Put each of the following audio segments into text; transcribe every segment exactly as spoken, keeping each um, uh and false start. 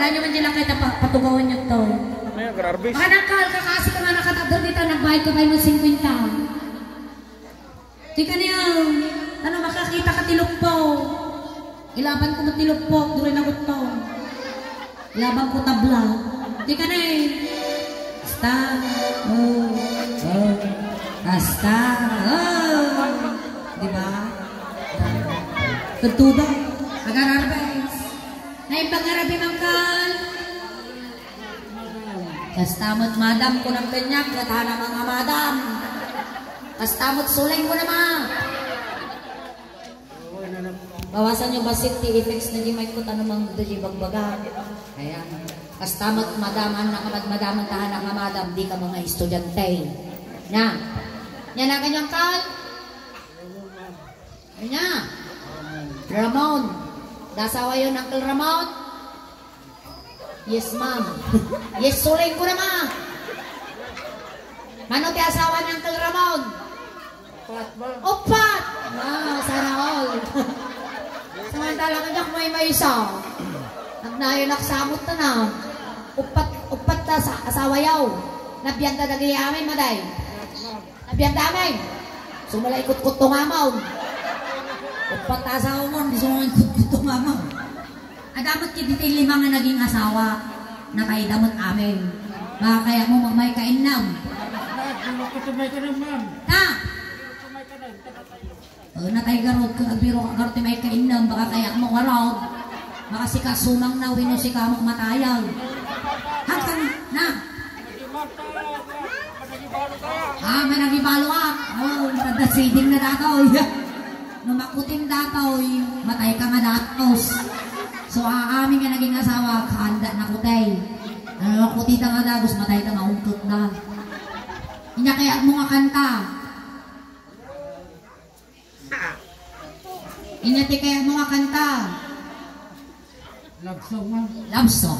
Alam nyo man dyan lang kayo tapa-, patugawan nyo to. Ano yan, Grarbis? Baka nakal, kakasi ka nga nakatagdor dito, nagbayad ka kayo ng singkwenta. Di ka niya, ano, makakita ka ti lukpo. Ilaban ko ti lukpo, duri na gutto. Ilaban ko tabla. Di ka na eh. Basta, oh, oh, basta, oh. Di ba? Tutudo. Agararbes. Naimbag nga rabi, mangkal. Kasta met madam ko ng penyak, katana mga madam. Kasta met suling ko na ma. Bawasan nyo basit ti effects na di mic ko, tano mang di bagbaga. Ayan. Kasta met madam, ang nakamadmadam, tahanak nga madam, di ka mga estudyante. Nya. Nya na kanyang kal? Nya. Ramon. Dasawa yun, Uncle Ramon? Yes, ma'am. Yes, suling ko na, ma. Mano ti asawa ni Uncle Ramon? Upat, ma'am. Upat! Wow, sana all. Samantala ka diak may maysa. Nagnayon ak samot na na. Upat, upat ta sa asawa yaw. Nabianda dagiti amin, maday. Nabianda amin. Sumala ikot-kot to mamaw. Upat ta asawa mo, di sumala ikot-kot to mamaw. Adamot kit ditoy lima nga naging asawa, natay damot amin. Baka kaya mo magmay kainam. Pero ka tumay ka na, ma'am. Ta! Tumay ka na. O, natay garod ka, pero garod ti may kainam, baka kaya mo garod. Baka sika sumang na, wino sika mo matayan. Hangkan na. Ah, may nagibalo ka. Oh, nadasiding na dataw. No makutim datoy, matay ka nga datos. So, aami nga naging asawa, kaanda na kutay. Ano, kuti ta nga dagos, matay ta nga ungkot na. Inya kaya mo nga kanta. Inya ti kaya mo nga kanta. Love song, ma'am. Love song.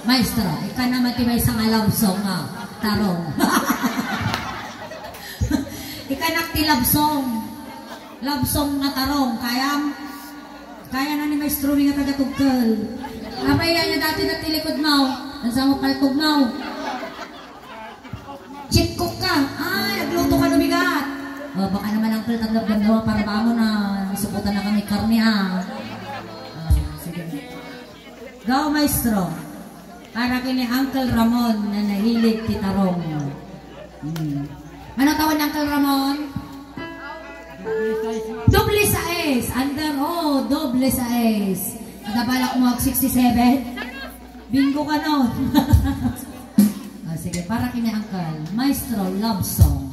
Maestro, ika naman ti maysa nga love song nga tarong. Ika nak ti love song. Love song nga tarong. Kayam? Kaya na ni Maestro mi nga taga-tugkol. Apay, anya dati na ti likod mo. Ang sa mo paltog mo. Chef cook ka. Ay, nagluto ka lumigat. O, baka naman, uncle, tatlong ganda para ba mo na nasubutan na kami karne, ah. Ah, sige. Go, maestro. Para kini Uncle Ramon na nahilig ti tarong. Hmm. Ano taon ni Uncle Ramon? Doble sais. Under, oh, doble sais. Nagabalak mo ag sixty-seven? Bingo ka, no? Ah, sige, para kini Uncle. Maestro, love song.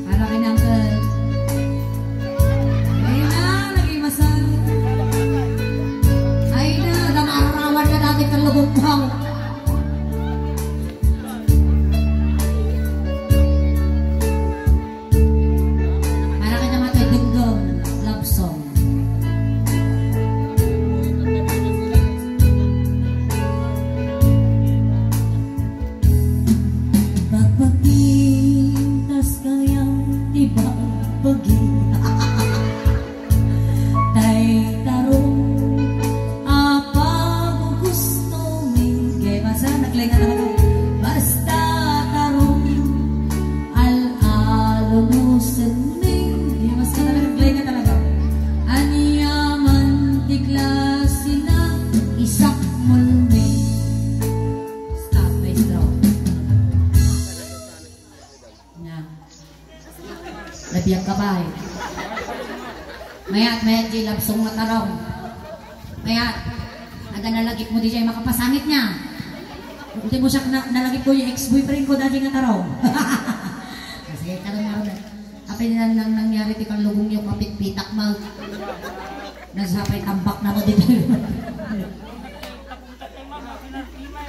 Para kini Uncle. Ay na, naging masal. Ay na, damarawan ka dati kalubog mo. Para kini Matoy Dingdong, love song. Pagpagpintas kayang ti bagbagi. Tay tarong a pagugustomi. Kaya basta naglaing na talaga. Basta tarong al-alunusenmi. Kaya basta talaga, naglaing na talaga. Aniaman ti klase na isakmulmi. Stop, maestro. Nga. Nabiag ka ba, eh? Mayat, mayat, di love song nga tarong. Mayat, aga nalagip mo di jay makapasangit niya. Ultimo siya na, nalagip ko yung ex-boyfriend ko dati nga tarong. Kasi tarong nga rin. Apay nang, nang nangyari ti kalubong yung kapitpitak mo. Nasapay tambak na mo dito.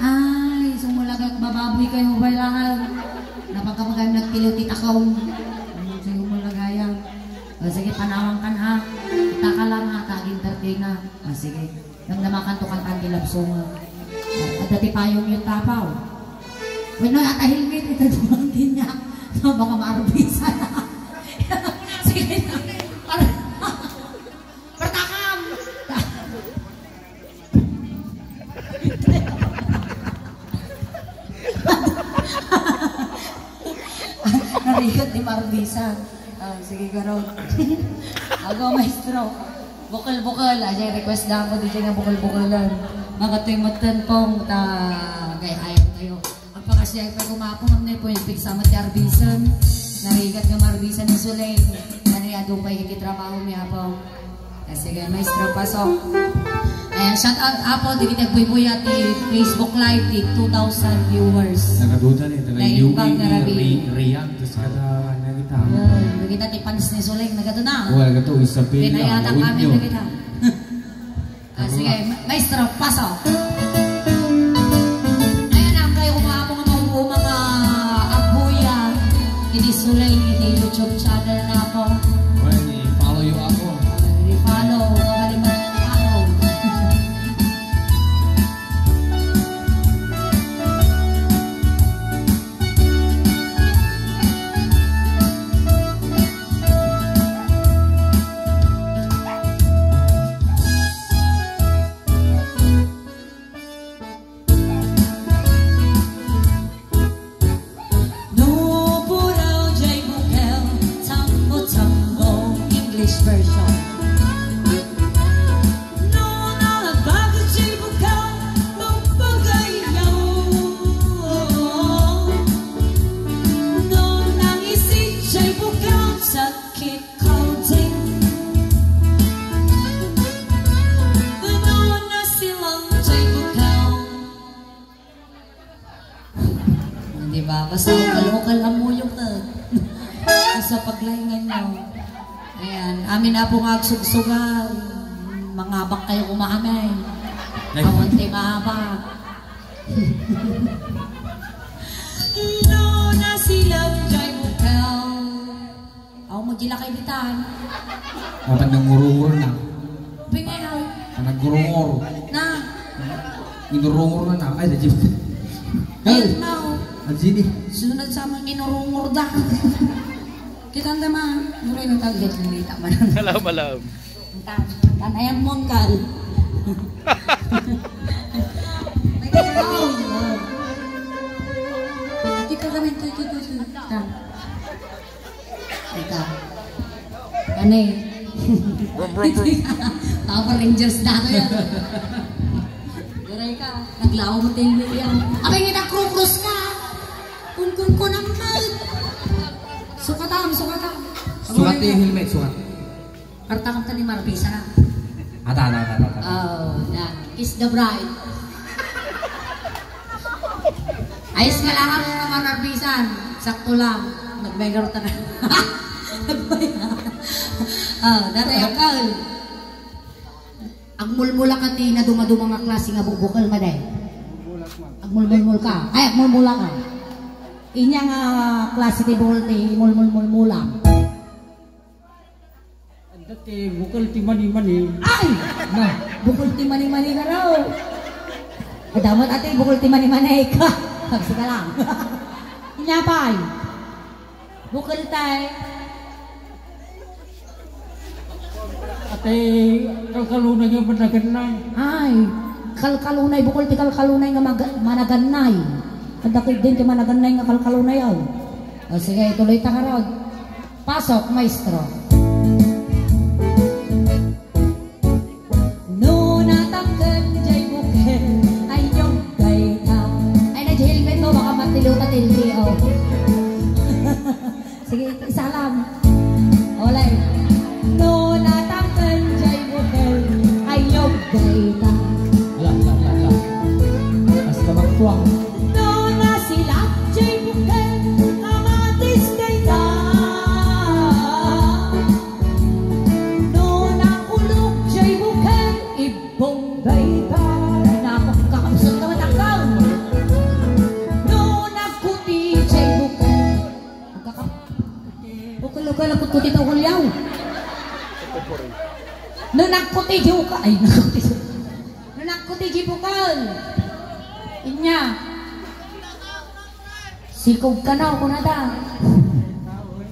Ay, sumulagak bababoy kayo, bay, lahat. Napagkapagay nagtiliw ti takaw. Sumulagaya. O, sige, panawang kan, ha. Kita ka lang, ha, kag entertain, ha. O, sige. Nang namakan to kantan ti love song, ha. Adda ti payong yung tapaw. Uy, no, ata helmet, ito dumang din niya. No, baka maarbisa na. Sige na. Para, para takam. Ikat ni Marvisa. Ah, sige, garod. Ago, maestro. Bukol-bukol. Ajay, request lang ko, D J, nga bukol-bukolan. Makatoy mo tenpong, ta, gay, ayaw kayo. Ang pakasiyag pa kumapong, ang nepo, yung piksa mo ti Arbisan. Narigat nga Marbisan ni Suleng. Ano yung adupay, yung trabaho niya po. Ah, sige, Maestro, pasok. Ayan, shout out, Apo, dagiti agbuybuya ti Facebook Live, ti two thousand viewers. Nagaduda ni, taga Naimbag U A E, nga rabi. Ri-, Riyadh, tas kada, ano kita? Ayan, dagita ti fans ni Suleng, nagaduda. Well, gato, Isabela, Pinayatak kami, Union. Dagita. Ah, sige, Ma-, Maestro, pasok. Ayan, ang kayo mga mga mga abuya. Iti Suleng, iti YouTube channel na ako. Well, i-follow you ako. I-follow, kabalimut follow. No puraw jay bukel, tambo-tambo, English version. No nalabag jay bukel, mabagayaw. No nangisit jay bukel, sakit kauding. No nasilang jay bukel, Di ba? Basta ukal-ukal ang muyok na. Basta paglaingan nyo. Ayan. Amin na po nga agsugsugan. Mangabak kayo kumaamay. Ay. Awan ti maabak. No, nasilang jay bukel. Aw, magila kay ditan. Apan nangurungur na. Pingayaw. Nagurungur. Na. Inurungur na na. Ay, na, Jim. Ay, Ay, no. Ang Jimmy. Sunod sa mga inurungur da. Kita ang dama. Mura yung tawag dito, nita man. Alam, alam. Ta-, tanayan mo ang kal. May kal. Oh, oh. Ito ka kami, ito, ito, ito, ito. Ta-, Ika. Ano eh? Power Rangers na to yan. Garay ka. Naglaom ti William. Abay, nga nagkukrus ka. Kun, kun, kun ang mic. Sukatan, sukatan. Sukat yung helmet, sukat. Karta kanta ni Marpisa na. Ata, ata, ata, ata. Oh, na. Kiss the bride. Ayos nga lang ang mga Marpisan. Sakto lang. Nagmayor ta na. Nagmayor. Oh, dati ang kaul. Agmulmula ka ti nadumaduma nga klase nga bukbukal, maday. Agmulmulmul ka. Ay, agmulmula ka. Inya nga klase ti bukal ti mulmulmulmula. Adda ti bukal ti mani-mani. Ay! Na. Bukal ti mani-mani nga raw. Adda met ati bukal ti mani-mani ka. Sabi ka lang. Inya pay. Bukal tay. Ati kalkalunay nga managannay. Ay, kalkalunay, bukal ti kalkalunay nga maga-, managannay. Adda kay din ti managannay nga kalkalunay, aw. O, sige, ituloy ta karod. Pasok, maestro. No natangken jay bukel, ay nyog dayta. Ay, na jay helmet mo, baka matiluta ti L T O. Sige, isa lang. Olay. No natangken jay bukel, ay nyog dayta. Ala, ala, ala, ala. Basta magtuang. No nasilak jay bukel, kamatis dayta. No nakulog jay bukel, ibbong dayta. Nakakapsot ka matanggal. No nagkuti jay bukel. Magkakap-, ukal-ukal, nagkuti ta ukalyaw. No nagkuti jay uka-, ay, nagkuti jay No nagkuti jay bukal. Inya. Sikob ka na, kunada.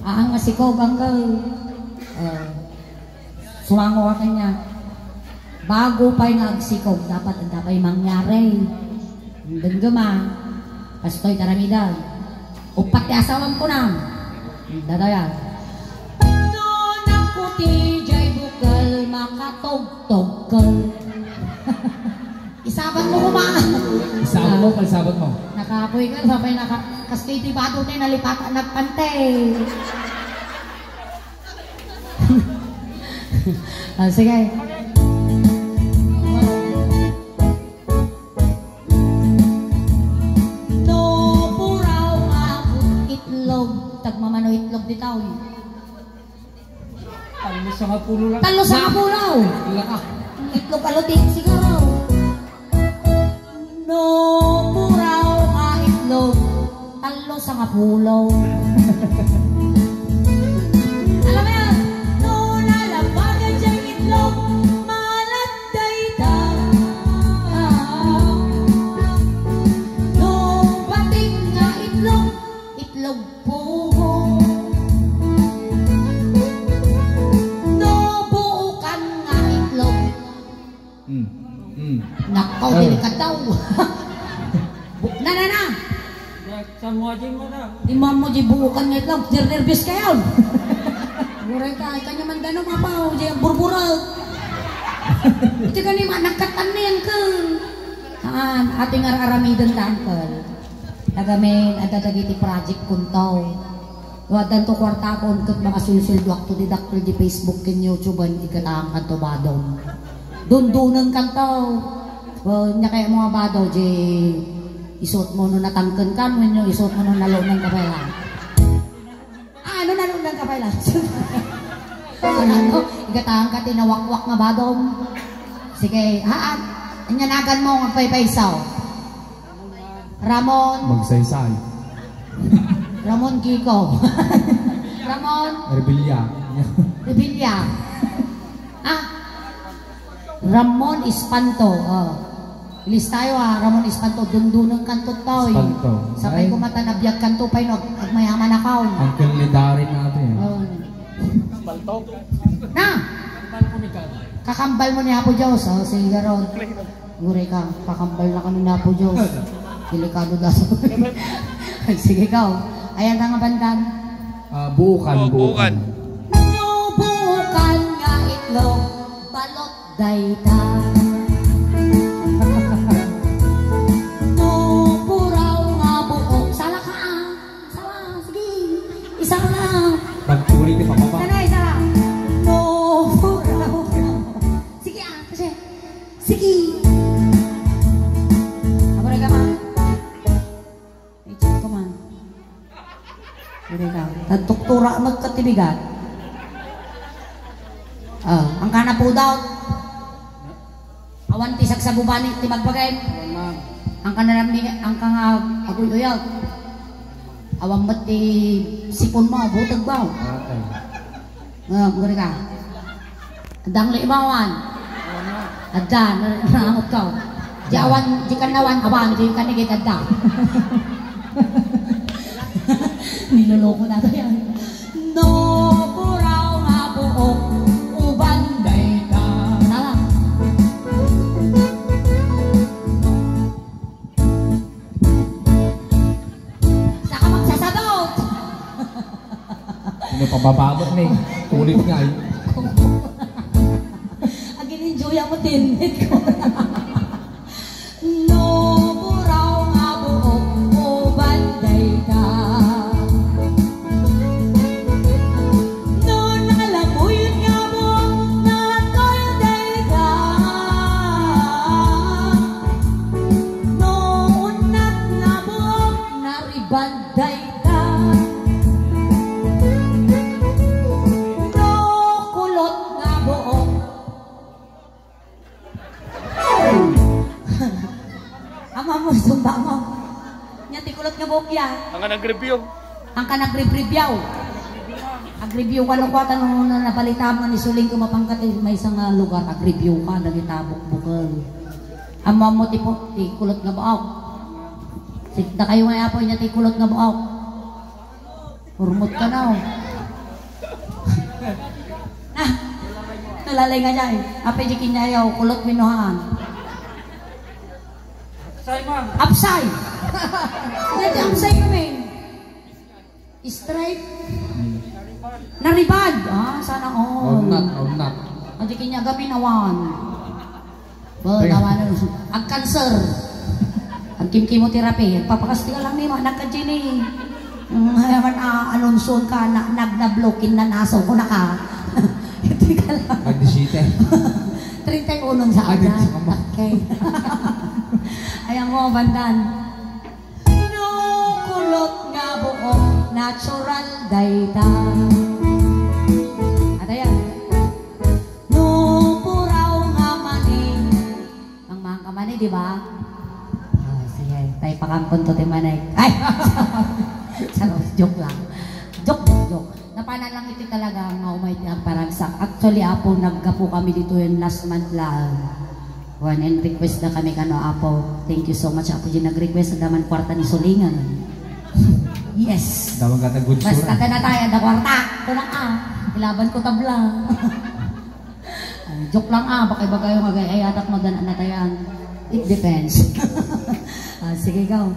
Haan nga sikob, angkel. Eh, sumango ka kanya. Bago pay nga agsikob, dapat, dapat mangyari. Denggem a. Kastoy, taramidam. Uppat ti asawam, kunam. Dadayan. No nakuti jay bukel, makatogtogkel. Isabat mo kuma. Isabat mo, palisabat mo. Nakapoy ka, sabay naka-, kas K T Bado na nalipatan, nagpante. Ah, sige. No puraw nga itlog, tagmamano itlog ditaw. Tallo sangapulo lang. Tallo sangapulo. Laka. Itlog alutin siguro. No puraw nga itlog, tallo sangapulo. Alam mo yan? No nalabag ang diyang itlog, malat dayta. No bating nga itlog, itlog pugo. No buukan nga itlog. Mm. Mm. Nakaw, eh, delikado. Bu-, na, na, na. Sa mo, di mo na. Di mo mo di buukan nga itlog, nerbios kayo. Guray ka, ay kanya man danom, apaw, di ang burburag. Iti gani, ma-, nagkatan na yan ka. Ah, ating ar-aramiden ta, uncle. Tagamin, adda dagiti project kuntaw. Waddanto kuartakon ket makasulsulduakto ti dakkel di Facebook ken YouTube-en, igataangkanto badom. Dundunengkanto. Wen, nia kayatmo nga bado, di isuotmo no natangkenkan, wenno isuotmo no nalunengka pay la. Ah, no nalunengka pay la. Ano? Igataangka ti nawakwak nga badom. Sige, haan. Ania naganmo nga agpaypayso? Ramon. Magsaysay. Ramon Kiko. Ramon. Rebilla. Rebilla. Ah. Ramon Espanto. Oh. Listayo, ah, Ramon Espanto. Dundunengkanto, toy. Espanto. Sapay. Ay. Kumata nabiagkanto pay no ag-, agmayaman akaw. Uncle ni Darren natin. Oh. Na. Kakambal mo ni Apo Dios. Oh, sige, Ron. Guri ka, pakambal na kami na po, Diyos. Delikado da. Sige ka, oh. Ayan na nga bandan. Ah, buukan, oh, buukan. Buukan. No buukan nga itlog, balot dayta. No puraw nga buok, sala ka, ah. Sala, sige. Isa ka na. Pagpuri ni Papa. Sana, isa. No puraw nga buok. Sige, ah, kasi Sige. Agurayka man. I-check ko man. Agurayka. Tagtuktura met ket ti bigat. Ah, angkana pudot. Awan ti sagsagubani ti magbagay. Awan, ma'am. Angkana rami, angka nga aguyuyag. Awan met ti sipon mo, buteg mo. Okay. Ah, agurayka. Adda ang limawan. Adda, na-, naamot ka. Di awan, di kanawan, awan, di kanigit, adda. Niloloko na to yan. No puraw nga buok, uban dayta. Tama. Saka magsasadot. Ano, pababa met ni? Ulit nga, eh. Agin-enjoy mo, tinit ko. No puraw nga buok, uban dayta. No nalabuyot nga buok, natol dayta. No unat nga buok, nariban dayta. No kulot nga buok. Ama mo, sumba mo. Nia ti kulot nga buok ya. Ang nag-review. Ang ka nag-review. Ag-review ka no, kuwata no, no, nabalita mo ni Suling, kumapangka ti maysa nga lugar, ag-review ka, dagita bukbukel. Ama mo ti pu-, ti kulot nga buok. Sikta kayo nga apo, nia ti kulot nga buok. Urmot ka na, oh. Ah, nalalay nga niya, eh. Apay di kinyayaw, kulot wenno haan. Apsay, ma'am. Apsay! Dati apsay kami. Straight. Naribad! Ah, sana all. Or not, or not. Adi kanya gamin awan. Well, Pre. Tawanan. Ag-cancer. Ag-chemotherapy. Agpapakastil lang ni Manang ka, Jenny. Mm, ay, man, ah, anunsuan ka, na, nagnablok, kinnanasaw ko na ka. Hindi ka lang. Nagdisite. Treinta y uno sa Ay, ada. Di, di, mama. Okay. Ayan mo, bandan. No kulot nga buok, natural dayta. At ayan. No puraw nga mani. Mangmang ka mani, di ba? Ah, sige. Tay pakampon to ti mani. Ay! Charot, joke lang. Joke, joke, joke. Napanan lang iti talaga nga umay ti agparagsak. Actually, Apo, naggapu kami ditoy last month lang. Wen, and request da kami kano, Apo. Thank you so much, Apo, di nag-request, adda man kwarta ni Sulingan. Yes. Dawag ata good Basta sura. Tanataya da kwarta. Kuna, ah. Ilaban ko tabla. Ah, joke lang, ah. Baka ibagayo nga gay-ayatak mo dan anatayan. It depends. Ah, sige, go.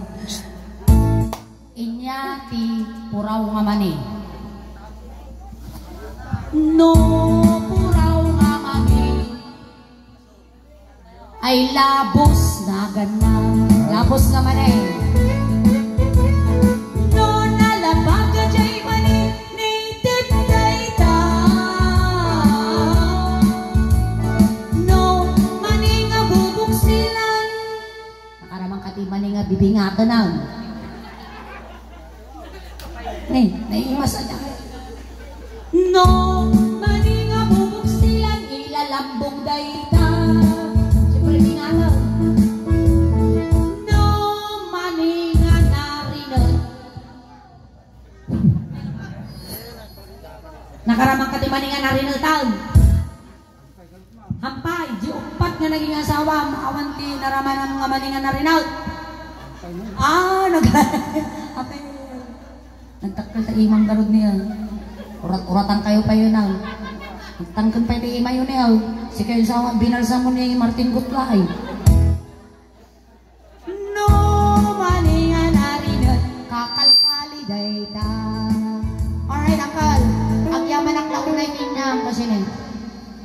Inya ti puraw nga mani. No puraw nga mani. Ay labos nga ganna. Labos nga mani. No nalabag jay mani, native dayta. No mani nga bubuksilan. Nakaraman ka ti mani nga bibingaten, ah. Ni, naimas a dyan. No mani nga bubuksilan, ilalambong dayta. Siyempre, bingaten. No mani nga narinet. Nakaraman ka ti mani nga narinetan. Hampay, di uppat nga naging asawa, awan ti naramanam nga mani nga narinet. Ah, nag-, apay, nagtakkel ta imang garud niya. Urat-uratan kayo pa yun, ah. Nagtangken pa iti imayo niya, ah. Si kayo asawa, binalsa mo ni Martin Gutla, ay. No mani nga narinet, kakalkali dayta. Alright, uncle. Agyamanak la unay ti inyam. Kasi ni.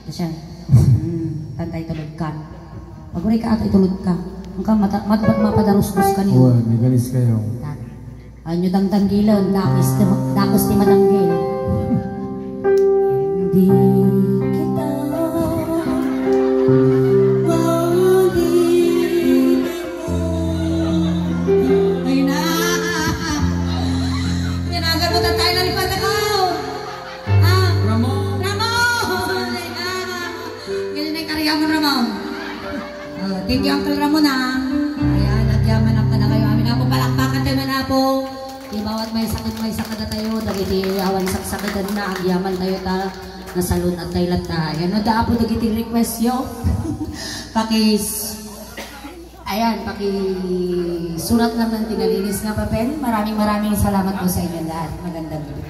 Kasi. Hmm, tantay tulod ka. Paguri ka ato itulod ka. Ang ka mata-, mat-, mat-, mapadarusdos ka niyo. Uwan, may galis kayo. Tara. Anyo dangdanggilan, dakes ti, dakes ti madanggil. Di kita malilimot. Ay na! Tinagan mo, tatay, nalipad ako! Ah! Ramon! Ramon! Ay na! Ngilin ay karyaman, Ramon. Oh, thank you, Uncle Ramon, ha. Ayan, agyamanak na kayo. Amin na po, palakpakan tayo man, Apo. Di bawat may sakit, may sakit na tayo. Dagiti awan saksakitan na, agyaman tayo ta. Nasalun at tayo latta. Ayan, no, da, Apo, dagiti request yo. Pakis-, ayan, pakisurat naman tinalinis nga papel. Maraming, maraming salamat po sa inyo lahat. Magandang gabi.